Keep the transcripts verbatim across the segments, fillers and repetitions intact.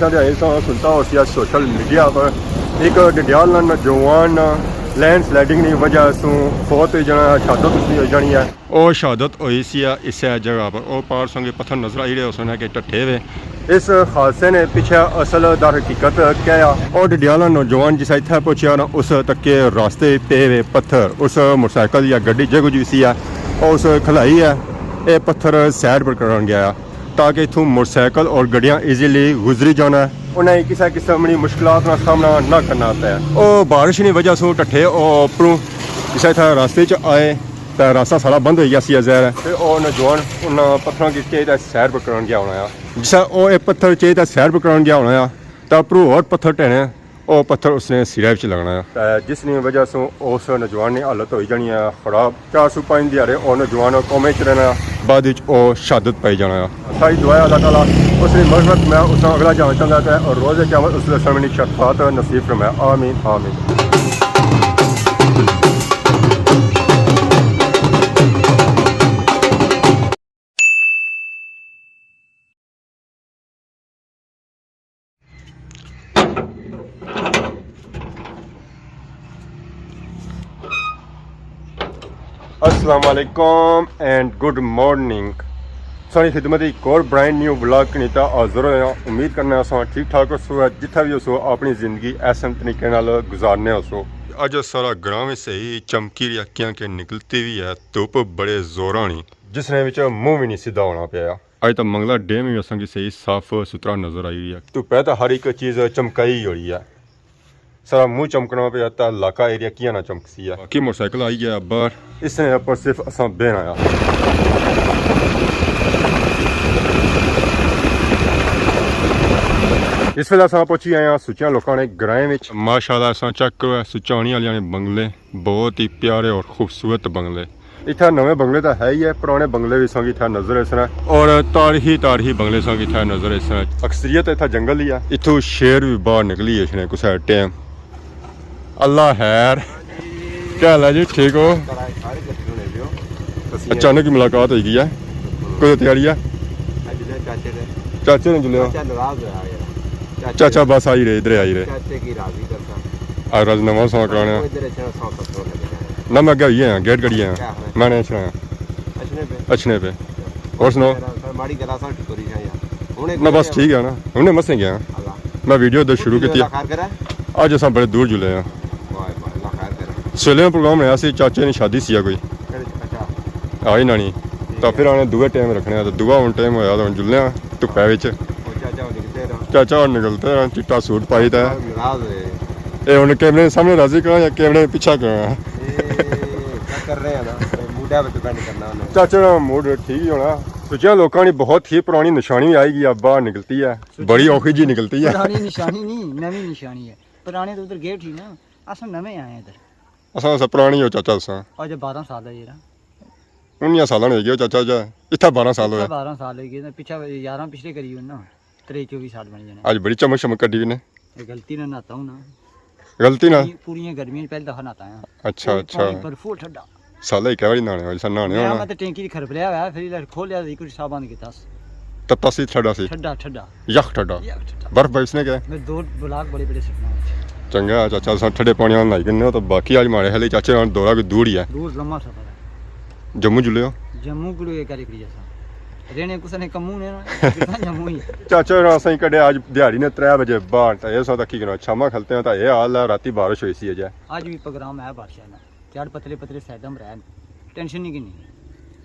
تساں تے ایسا سنتا ہوسی سوشل میڈیا پر، ایک ڈڈیال نا نوجوان لینڈ سلائیڈنگ نی وجہ سوں فوت ہوئی جانا، شہادت اس نی ہوئی جانی ہے۔ او شہادت ہوئی سی اسے جگہ پر۔ او پار سنگے پتھر نظر آئی رہے، اس نے کہ ٹٹھے وے۔ اس حادثے نے پیچھے اصل در حقیقت کیا آ؟ او ڈڈیال نا نوجوان جسا اتھا پہنچیا نا، اس تک کے راستے پے وے پتھر۔ اس موٹر سائیکل یا گڈی جے کچھ وی سی ہے، او اس کھلائی ہے، اے پتھر سائیڈ پر کرن گیا ہے، تاکہ اتھوں موٹر سائیکل اور گڈیاں ایزیلی گزری جانا ہے۔ انہیں کسے قسم نی مشکلات نا سامنا نہ کرنا پے۔ او بارش نی وجہ سوں ٹٹھے او اپروں جسا اتھا راستے چ آئے، تے راستہ سارا بند ہوئی گیا سی، ظاہر ہے۔ تے او نوجوان انہاں پتھراں کی چائی تے سیر پر کرن گیا ہونا آ۔ جسا او اے پتھر چائی تے سیر پر کرن گیا ہونا آ، تے اپروں ہور پتھر ٹہنے، او پتھر اس نے سرے وچ لگنا آ۔ تے جس نی وجہ سوں اس نوجوان نی حالت ہوئی جانی آ خراب۔ چار سو پنج دیہاڑے او نوجوان کومے چ رہنا آ، بعد وچ او شہادت پائی جانا آ۔ ساری دعا ہے اللہ تعالیٰ اس نی مغفرت میں اس نا اگلا جہان چنگا تے اور روز قیامت اس لے سامنے شفاعت نصیب فرمائے۔ آمین، آمین۔ السلام علیکم اینڈ گڈ مارننگ۔ ساری خدمت ایک اور برانڈ نیو ولاگ کنیتا حاضر ہویا۔ امید کرنا اساں ٹھیک ٹھاک ہوسو، جتھا بھی ہوسو اپنی زندگی احسن طریقے نال گزارنے ہوسو۔ اج سارا گراں وی صحیح چمکی رہیا، کیاں کہ نکلتی وی ہے دھوپ بڑے زوراں نی۔ جس نے وچ منہ وی نہیں سیدھا ہونا پیا۔ اج تاں منگلا ڈیم وی اساں کی صحیح صاف ستھرا نظر آئی رہیا۔ دھوپے تاں ہر ایک چیز چمکائی ہوئی ہے۔ سارا منہ چمکنا پیا تاں علاقہ ایریا کیاں نہ چمکسی ہے۔ باقی موٹر سائیکل آئی گیا باہر۔ اس نے اوپر صرف اساں بہنا آ۔ اس ویلے اساں پہنچی آئے ہاں سچیاں لوکاں نے گرائیں وچ۔ ماشاءاللہ اساں چیک کرو سچاں ہونی آلیاں نے بنگلے، بہت ہی پیارے اور خوبصورت بنگلے۔ اتھا نویں بنگلے تاں ہے ہی ہے، پرانے بنگلے وی سانگ اتھا نظر اس طرح، اور تاریخی تاریخی بنگلے سانگ اتھا نظر اس طرح۔ اکثریت اتھا جنگل ہی ہے۔ اتھوں شیر وی باہر نکلی اچھنے کسے ٹائم۔ اللہ خیر۔ کیا حال ہے جی، ٹھیک ہو؟ اچانک ہی ملاقات ہوئی گئی ہے۔ کوئی تیاری ہے؟ چاچے نے جلے ہو؟ چاچا بس آئی رہے، ادھر آئی رہے۔ آج راز نواں سواں کرانے۔ نہ، میں اگے ہوئی آیا، گیٹ کڑی آیا۔ میں نے اچھنا آیا۔ اچھنے پہ۔ اور سناؤ؟ نہ، بس ٹھیک ہے نا، ہن مسے گیا۔ میں ویڈیو ادھر شروع کی۔ اج اساں بڑے دور جلے ہیں۔ سویلے پروگرام ہویا سی، چاچے نی شادی سی کوئی۔ آئی نانی۔ تو پھر آنے دوے ٹائم رکھنے آ، تو دعا ہن ٹائم ہویا تو ہن جلنے آ دھپے وچ۔ چاچا ہن نکلتے ہیں، چٹا سوٹ پائی تے۔ اے ہن کیمرے سامنے راضی کراں یا کیمرے پچھا کراں؟ چاچا نا موڈ ٹھیک ہی ہونا۔ سچیاں لوکاں نی بہت ہی پرانی نشانی آئی گئی، اب باہر نکلتی ہے۔ بڑی اوکھی جی نکلتی ہے۔ پرانی نشانی نہیں، نویں نشانی ہے۔ پرانے تو ادھر گیٹ ہی نا، اساں نویں آئے ہیں ادھر۔ اساں، اساں پرانی ہو چاچا اساں۔ اج بارہ سال ہے یرا۔ انیاں سالاں نے ہوئی گئے چاچا جا۔ اتھا بارہ سال ہوئے۔ بارہ سال ہوئی گئے، پچھا یارہ پچھلے کری ہوئے نا، تریئی چوبی سال بنی جانے۔ اج بڑی چمک شمک کڈی نے۔ اے غلطی نہ نہاتا ہوں نا۔ غلطی نہ؟ پوری، پوریاں گرمیاں پہلے دفعہ نہاتا ہاں۔ اچھا، اچھا۔ پانی برفو ٹھنڈا۔ سالے کیا بڑی نہانے والی سن نہانے ہونا۔ میں تے ٹینکی دی کھربلیا ہوا، پھر کھولیا تے کچھ صاف بند کیتا۔ تتا سی ٹھڈا سی؟ ٹھڈا، ٹھڈا۔ یخ ٹھڈا۔ یخ ٹھڈا۔ برف بارش نے کیا؟ میں دو بلاک بڑے بڑے سکنا۔ چنگا ہے چاچا، اساں ٹھڈے پانی نال نہائی کنے، تو باقی اج ماڑے خیال چاچے نال دورہ کوئی دور ہی ہے۔ دور لمبا سفر ہے۔ جموں جلے ہو؟ جموں کڑو یہ کری کڑی اساں۔ رہنے کسے نے کموں نے نا، جموں ہی۔ چاچا نال اساں کڈے اج دیہاڑی نے ترے بجے باہر، تے اساں تکی کنا شاماں کھلتے ہیں، تے یہ حال ہے، راتی بارش ہوئی سی اجے۔ اج بھی پروگرام ہے بارش ہے نا۔ چڑ پتلے پتلے سیدم رہن، ٹینشن نہیں گھنی۔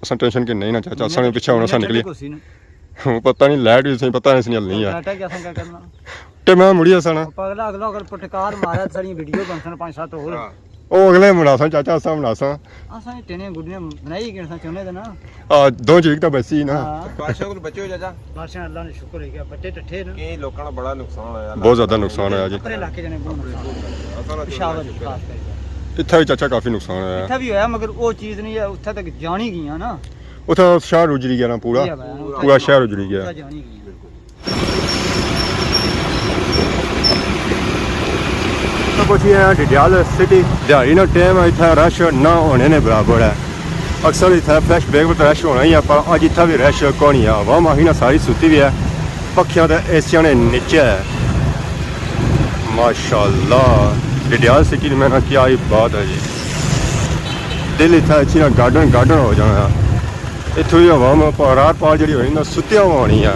اساں ٹینشن گھننے ہی نہ چاچا، اساں نے پچھے ہن اساں نکلی۔ ہوں، پتہ نہیں لائٹ وی سہی، پتہ نہیں سنیل نہیں ہے۔ ڈاٹا کیا سنگا کرنا؟ تے میں مڑی اساں نا۔ پگلا اگلا اگر پٹکار مارا ساری ویڈیو بنسن پانچ سات ہور۔ او اگلے بناساں چاچا، اساں بناساں۔ اساں ٹینے گڈیاں بنائی گئے ساں چونے دے نا۔ آ، دو چیک تاں بسی نا۔ ہاں۔ بادشاہ کول بچے ہو چاچا؟ بادشاہ اللہ نے شکر ہے کہ بچے ٹٹھے نا۔ کئی لوکاں نا بڑا نقصان ہویا۔ بہت زیادہ نقصان ہویا جی۔ اپنے علاقے جنے بہت نقصان ہویا۔ پشاور خاص کر کے۔ اتھا بھی چاچا کافی نقصان ہویا۔ اتھا بھی ہویا مگر وہ چیز نہیں ہے، اتھا تک جانی گئی ہے نا۔ اتھا شہر اجڑی گیا نا پورا۔ پورا شہر اجڑی گیا۔ اتھا جانی گئی ہے۔ پہنچی آیا ڈڈیال سٹی۔ دیہاڑی نا ٹائم ہے، اتھا رش نہ ہونے نے برابر ہے۔ اکثر اتھا فلیش بیک پر رش ہونا ہی ہے، پر اج اتھا بھی رش کونی ہے، عوام آخی نا ساری ستی بھی ہے۔ پکھیاں تے اے سیاں نے نیچے ہے۔ ماشاءاللہ، ڈڈیال سٹی میں نا کیا ہی بات ہے جی۔ دل اتھا اچھی نا گارڈن گارڈن ہو جانا۔ اتھوں ہی عوام پارار پار جڑی ہوئی نا ستیاں ہونی ہے۔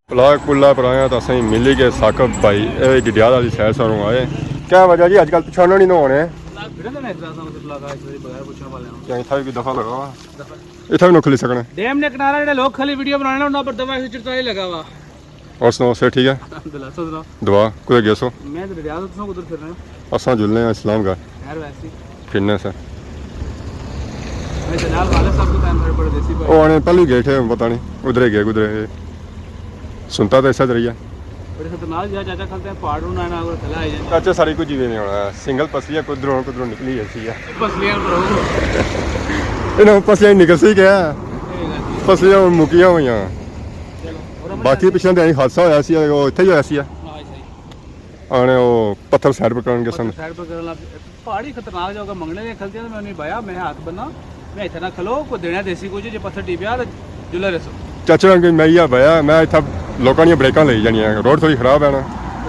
پلاک پلا پر آیا تو اساں ملی گئے ثاقب بھائی، اے ڈڈیال والی سائیڈ ساروں آئے۔ کیا وجہ جی، اج کل پچھانا نہیں نہ ہونے؟ کیا اتھا بھی کوئی دفعہ لگا ہوا؟ اتھا بھی نہ کھلی سکنے۔ ڈیم نے کنارہ جڑے لوگ کھلی ویڈیو بنانے انہاں پر دفعہ ایک سو چرتالیس لگا ہوا۔ اور سناؤ، صحت ٹھیک ہے؟ الحمدللہ، سب سناؤ۔ دعا، کدھر گئے سو؟ میں تو ڈڈیال، تساں کدھر پھر رہے ہو؟ اساں جلنے ہیں اسلام گڑھ۔ خیر ویسی۔ پھرنے سے۔ میں جناب والد صاحب کے ٹائم پر بڑے دیسی بھائی۔ وہ آنے پہلے گئے تھے، پتہ نہیں ادھر ہی گئے، کدھر ہے۔ سنتا تو ایسا ذریعہ۔ بڑے خطرناک جگہ چاچا، کھلتے ہیں پہاڑ رونا ہے نا، اگر تھلے آئی جائیں۔ چاچا ساری کچھ جیویں نہیں ہونا، سنگل پسلیاں کدھروں کدھروں نکلی ایسی ہے۔ پسلیاں برو۔ انہاں پسلیاں نکل سی کیا؟ پسلیاں ہن مکیاں ہوئیاں۔ چلو، اور ہم باقی پچھلے دن حادثہ ہویا سی، وہ اتھے ہی ہویا سی۔ ہاں، صحیح۔ آنے وہ پتھر سائڈ پر کرن گے سن۔ پتھر سائڈ پر کرن لگ، پہاڑی خطرناک جگہ منگنے نے کھلتے ہیں، تو میں انہیں بایا، میں ہاتھ بنا، میں اتھے نہ کھلو، کوئی دینا دیسی کوئی جے پتھر ٹی پیا تو جلے رسو۔ چاچا رنگ میں یہ بایا، میں اتھا لوکاں دیاں بریکاں لئی جانیاں، روڈ تھوڑی خراب ہے نا۔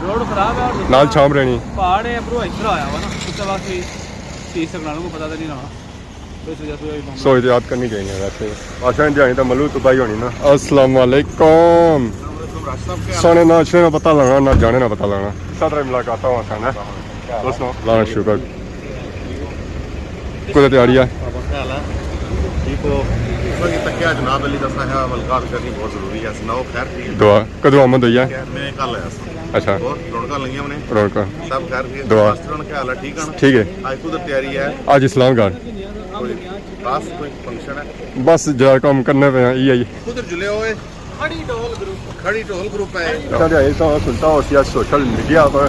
روڈ خراب ہے اور نال چھام رہنی۔ پہاڑ ہے، برو اتھرا آیا ہوا نا، اس واسطے سی سگنالوں کو پتہ تو نہیں رہنا۔ سو احتیاط کرنی چاہیے ویسے۔ بادشاہ نے دیہاڑی تو ملو تباہی ہونی نا۔ السلام علیکم۔ سانے نہ اچھنے نا پتہ لگنا، نہ جانے نا پتہ لگنا۔ ساتھ ملاقات ہوا سانا۔ دوستو، اللہ کا شکر۔ کدھر تیاری ہے؟ ٹھیک ہو؟ اس وقت تک کیا جناب علی دسا ہے، ملاقات کرنی بہت ضروری ہے۔ سناؤ، خیر ٹھیک ہے؟ دعا۔ کدوں آمد ہوئی ہے؟ میں کل آیا سا۔ اچھا۔ اور رونقاں لگیاں ہونے؟ رونقاں۔ سب خیر ٹھیک ہے؟ دعا۔ ماسٹر ہونا کیا حال ہے؟ ٹھیک ہے نا؟ ٹھیک ہے۔ آج کدھر تیاری ہے؟ آج اسلام گڑھ۔ کوئی خاص کوئی فنکشن ہے؟ بس جڑا کم کرنے پے ہیں، یہ ہی۔ کدھر جلے ہوئے؟ کھڑی ٹول گروپ۔ کھڑی ٹول گروپ ہے۔ اتنا تے آئی تاں سنتا ہو سی سوشل میڈیا پر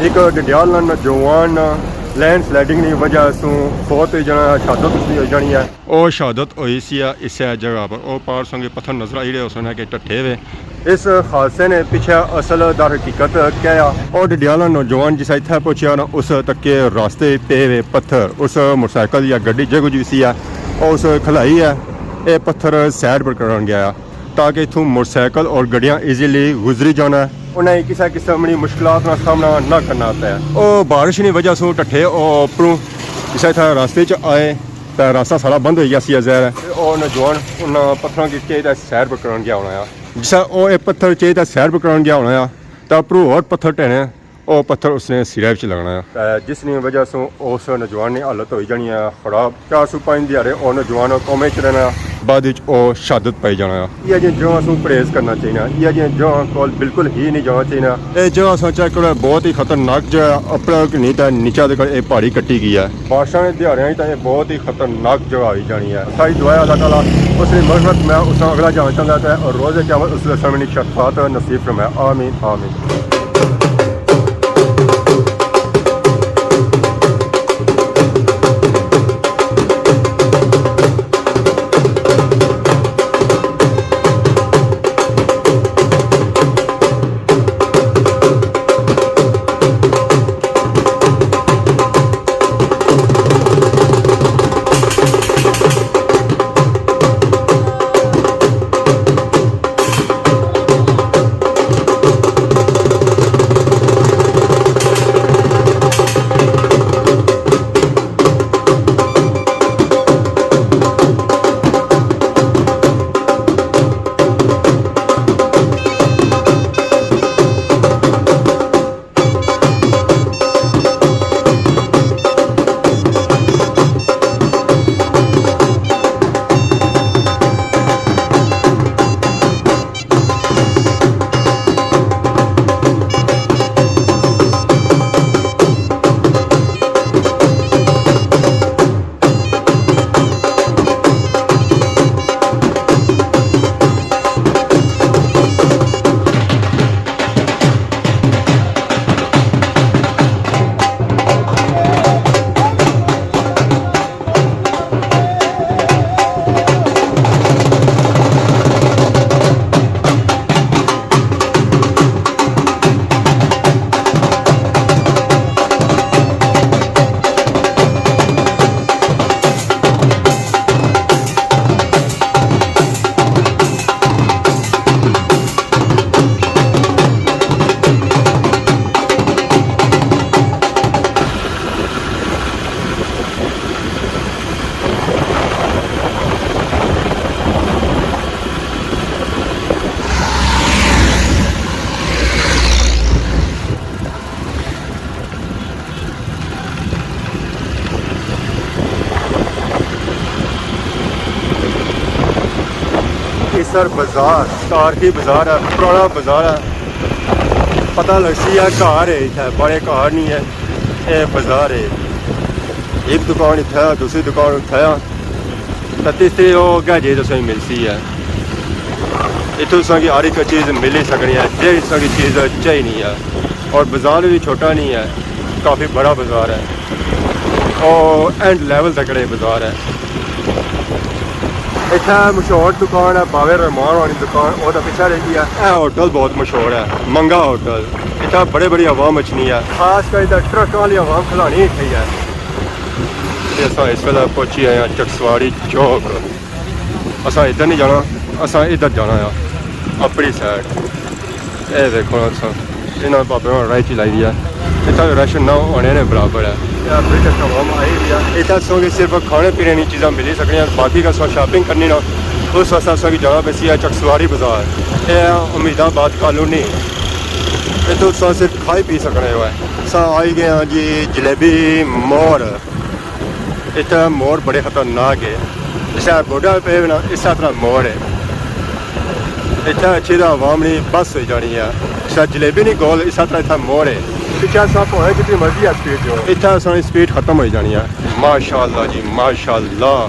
ایک ڈڈیال نا نوجوان لینڈ سلائیڈنگ نی وجہ سوں فوت ہوئی جانا، شہادت اس دی ہوئی جانی ہے۔ او شہادت ہوئی سی اسے جگہ پر، او پار سنگے پتھر نظر آئی رہے، اس نے کہ ٹٹھے وے۔ اس حادثے نے پچھے اصل در حقیقت کیا آ؟ او ڈڈیالا نوجوان جسا اتھا پہنچیا نا، اس تکے راستے پے وے پتھر، اس موٹرسائیکل یا گڈی جے کچھ وی سی آ، او اس کھلائی ہے۔ اے پتھر سائیڈ پر کرن گیا آ تاکہ اتھوں موٹرسائیکل اور گڈیاں ایزیلی گزری جانا۔ انہیں کسے قسم نی مشکلات نا سامنا نہ کرنا پے۔ او بارش نی وجہ سوں ٹٹھے او اپروں جسا اتھا راستے چ آئے۔ تے راستہ سارا بند ہوئی گیا سی، ظاہر ہے۔ تے او نوجوان انہاں پتھراں کی چاہیے تے سیر پر کرن گیا ہونا آ۔ جسا او اے پتھر چاہیے تے سیر پر کرن گیا ہونا آ، تے اپروں ہور پتھر ٹہنے، او پتھر اس نے سرے وچ لگنا آ۔ تے جس نی وجہ سوں اس نوجوان نی حالت ہوئی جانی آ خراب۔ چار سو پنج دیہاڑے او نوجوان کومے چ رہنا۔ بعد وچ او شہادت پائی جانا آ۔ ایہہ جیاں جگہاں سوں پرہیز کرنا چاہینا، ایہہ جیاں جگہاں کول بالکل ہی نہیں جانا چاہینا۔ اے جگہ اساں چیک کرو، بہت ہی خطرناک جگہ، اپر نہیں تے نیچا دے کول اے پہاڑی کٹی گئی ہے۔ بارشاں نے دیہاڑیاں وچ تے اے بہت ہی خطرناک جگہ ہوئی جانی ہے۔ ساری دعا ہے اللہ تعالیٰ اس نی مغفرت میں اس اگلا جہان چاہندا تے اور روز قیامت اس ویلے سامنے شفاعت نصیب فرمائے۔ آمین، آمین۔ سر بازار، تارکی بازار ہے، پرانا بازار ہے۔ پتہ لگسی ہے، گھر ہے اتھے، بڑے گھر نہیں ہے، اے بازار ہے۔ ایک دکان اتھے ہے، دوسری دکان اتھے ہے، تے تیسری او اگے جے تساں کی ملسی ہے۔ اتھوں تساں کی ہر ایک چیز ملی سکنی ہے، جیہڑی تساں کی چیز چاہینی ہے۔ اور بازار بھی چھوٹا نہیں ہے، کافی بڑا بازار ہے۔ او اینڈ لیول تکڑے بازار ہے۔ اتھے مشہور دکان ہے باوے رحمان والی دکان، او تاں پچھے رہی گئی ہے۔ اے ہوٹل بہت مشہور ہے، منگا ہوٹل۔ اتھے بڑے بڑی عوام اچھنی ہے، خاص کر اتھے ٹرک والی عوام کھلانی اتھے ہی ہے۔ تے اساں اس ویلے پہنچی آئے ہاں چکسواری چوک۔ اساں ادھر نہیں جانا، اساں ادھر جانا ہے، اپنی سائیڈ۔ اے دیکھو نا، اساں انہاں بابے ہونا راہ چلائی دی ہے۔ اتھا رش نہ ہونے نے برابر ہے۔ اے برٹش عوام آئی ہوئی ہے۔ اتھا اساں کی صرف کھانے پینے نی چیزاں ملی سکنیاں، باقی کا اساں شاپنگ کرنی نا، اس واسطے اساں کی جانا پیسی ہے چکسواری بازار۔ اے امیدآباد کالونی۔ اتھوں اساں صرف کھائی پی سکنے ہوئے۔ اساں آئی گئے ہاں جی جلیبی موڑ۔ اتھا موڑ بڑے خطرناک ہے۔ جسے بوڈا پہ نا، اس طرح موڑ ہے۔ اتھا اچھی طرح عوام نی بس ہوئی جانی ہے۔ جسے جلیبی نی گول، اس طرح اتھا موڑ ہے۔ پچھے اساں پویں جتنی مرضی ہے سپیڈ جو۔ اتھا اساں نی سپیڈ ختم ہوئی جانی ہے۔ ماشاءاللہ جی، ماشاءاللہ۔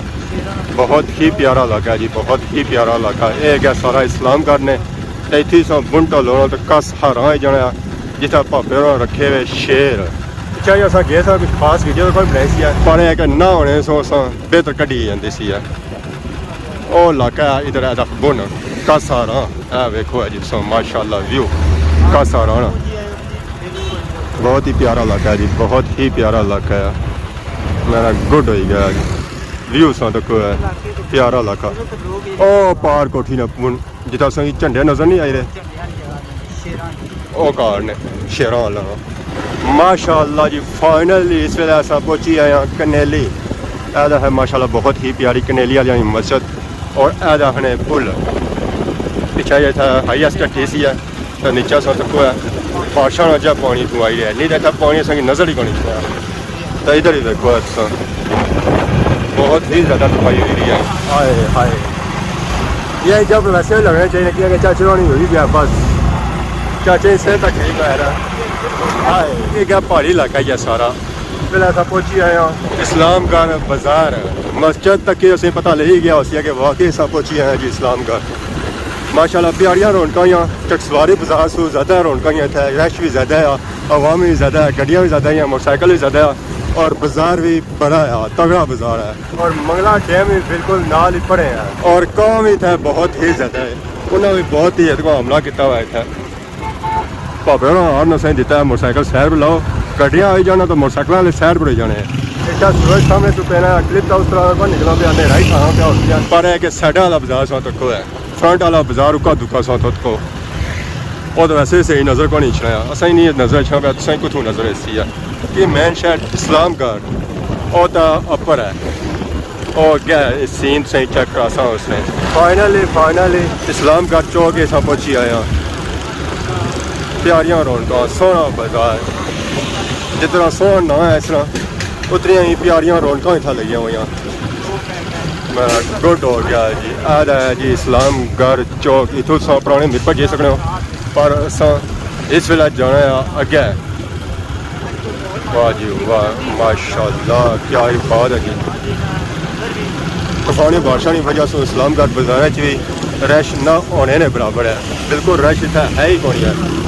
بہت ہی پیارا علاقہ ہے جی، بہت ہی پیارا علاقہ ہے۔ اے گیا سارا اسلام گڑھ نے۔ تے اتھی ساں بنٹا لونا تے کس ہاراں ہوئی جانا ہے، جتھا پاپے ہوراں رکھے ہوئے شیر۔ اچھا جی، اساں گئے ساں، کچھ خاص ویڈیو کوئی بنائی سی ہے۔ پر اے کہ نہ ہونے سو اساں بہتر کڈی جاندی سی ہے۔ او علاقہ ہے ادھر ہے بن، کس ہاراں۔ اے ویکھو ہے جی سو ماشاءاللہ ویو، کس ہاراں نا۔ بہت ہی پیارا علاقہ ہے جی، بہت ہی پیارا علاقہ ہے۔ میرا گڈ ہوئی گیا جی۔ ویو ساں تکو ہے، پیارا علاقہ۔ او پار کوٹھی نے بن، جتھا اساں کی جھنڈے نظر نہیں آئی رہے۔ او گھر نے شیراں والا۔ ماشاءاللہ جی، فائنلی اس ویلے اساں پہنچی آئے ہاں کنیلی۔ اے دا ہے ماشاءاللہ بہت ہی پیاری کنیلی والی مسجد اور اے دا ہے پل۔ پچھے جے تھا ہائیسٹ ٹی سی ہے، تے نیچے اساں تکو ہے بارشاں نا جا پانی پوائی رہیا، نہیں تے اتھا پانی اساں کی نظر ہی کونی آیا۔ تو ادھر ہی دیکھو تساں، بہت ہی زیادہ تباہی ہوئی رہی ہے۔ ہائے ہائے، یہ جب ویسے لگنا چاہیے کہ اگر چاچے ہونی ہوئی گیا بس، چاچے اس سے تک نہیں پایا رہا۔ ہائے، یہ کیا پہاڑی علاقہ ہے یہ سارا۔ پہلے ایسا پہنچی آئے ہاں اسلام گڑھ بازار، مسجد تک کے اسے پتہ لگی گیا اسی کہ واقعی ایسا پہنچی آئے ہاں جی اسلام گڑھ۔ ماشاءاللہ پیاریاں رونقاں ہیاں، چکسواری بازار سو زیادہ رونقاں ہیاں، اتھے رش بھی زیادہ ہے، عوام بھی زیادہ ہے، گڈیاں بھی زیادہ ہیں، موٹر سائیکل بھی زیادہ ہے اور بازار بھی بڑا ہے، تگڑا بازار ہے۔ اور منگلا ڈیم بھی بالکل نال ہی پڑے ہے اور قوم بھی اتھے بہت ہی زیادہ ہے، انہاں بھی بہت ہی اتھے حملہ کیتا ہوا ہے اتھے۔ بھاپے ہونا ہارن اساں دیتا ہے، موٹر سائیکل سائیڈ پر لاؤ، گڈیاں آئی جانا تو موٹر سائیکل والے سائیڈ پر ہی جانے ہیں۔ اتھا سورج سامنے تو پہلا کلپ تھا، اس طرح کا نکلا پیا، اندھیرا ہی کھانا پیا اس دیا۔ پر ہے کہ سائیڈ والا بازار ساں تکو ہے، فرنٹ والا بازار اکا دکا ساں تکو۔ وہ تو ویسے ہی صحیح نظر کو نہیں اچھنا، اساں ہی نہیں نظر اچھنا پیا، تساں ہی کتھوں نظر اچھسی ہے۔ یہ مین شہر اسلام گڑھ، وہ تو اپر ہے۔ او اگے سین تساں چیک کراساں اس نے۔ فائنلی، فائنلی اسلام گڑھ چوک اساں پہنچی آئے ہاں۔ پیاریاں رونقاں، سوہنا بازار۔ جتنا سوہنا ناں ہے اس طرح، اتنیاں ہی پیاریاں رونقاں اتھا لگیاں ہوئیاں۔ میرا گڈ ہو گیا جی۔ اے دا ہے جی اسلام گڑھ چوک۔ اتھوں تساں پرانے میر پر جائی سکنے ہو، پر اساں اس ویلے جانا ہے اگے۔ واہ جی واہ، ماشاءاللہ، کیا ہی بات ہے جی۔ طوفانی بارشاں نی وجہ سے اسلام گڑھ بازاراں چ بھی رش نہ ہونے نے برابر ہے، بالکل رش اتھا ہے ہی کونی ہے۔